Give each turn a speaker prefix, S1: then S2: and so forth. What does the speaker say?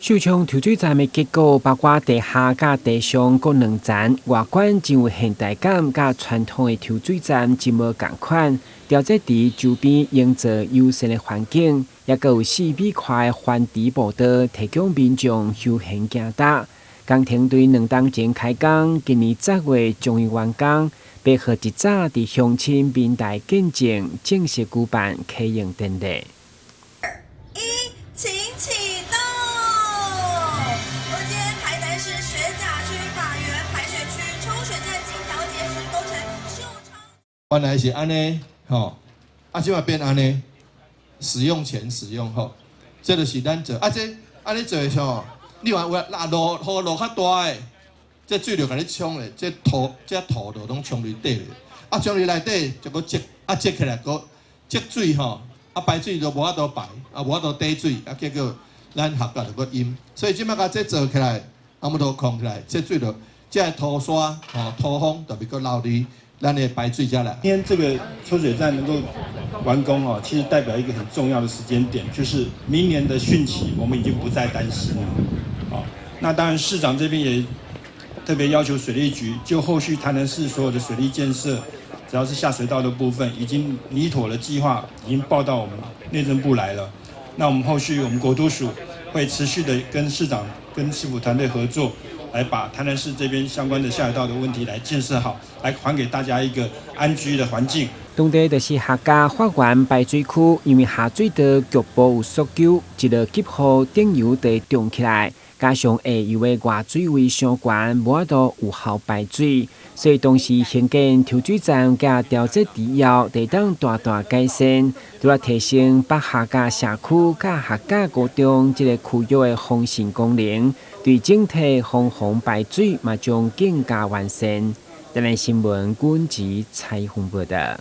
S1: 壽昌抽水站的結構包括地下佮地上各兩層，外觀真有現代感，佮傳統的抽水站真無仝款。調節池周邊營造友善的環境，猶閣有4米寬的環池步道，提供民眾休閒行踏。工程對2冬前開工，今年10月終於完工。8號一早佇鄉親民代見證，正式舉辦啟用典禮。
S2: 一，請啟動。今天台南市學甲區法源排水區抽水站及調節池工程壽昌。
S3: 原來是按呢，吼，啊，這馬變按呢，使用前使用後，這就是咱做，啊，這按呢做的時候，你話有若落雨落較大的，這水就共你沖咧，這土就攏沖入底咧，啊，沖入內底就閣積，啊，積起來閣積水吼，啊，排水就無法度排，啊，無法度底水，啊，結果咱合家就閣淹，所以這馬共這做起來，啊，毋都控起來，這水就這个土沙吼土方特別閣流佇咱的排水遮來。
S4: 今天這個抽水站能夠完工哦，其實代表一個很重要的時間點，就是明年的汛期，我們已經不再擔心了。哦，那當然市長這邊也特別要求水利局，就後續台南市所有的水利建設，只要是下水道的部分，已經擬妥了計劃，已經報到我們內政部來了。那我們後續我們國土署會持續的跟市長、跟市府團隊合作，來把台南市這邊相關的下水道的問題來建設好，來還給大家一個安居的環境。
S1: 當地就是客家發源排水區，因為下水道局部有縮溝，一落急雨頂游就會漲起來，加上下游的外水位傷懸，無法度有效排水，所以當時興建抽水站佮調節池後，就會當大大改善，除了提升北客家社區佮客家高中這个區域的防汛功能，對整體防洪排水嘛將更加完善。台南新聞軍籍採訪報道。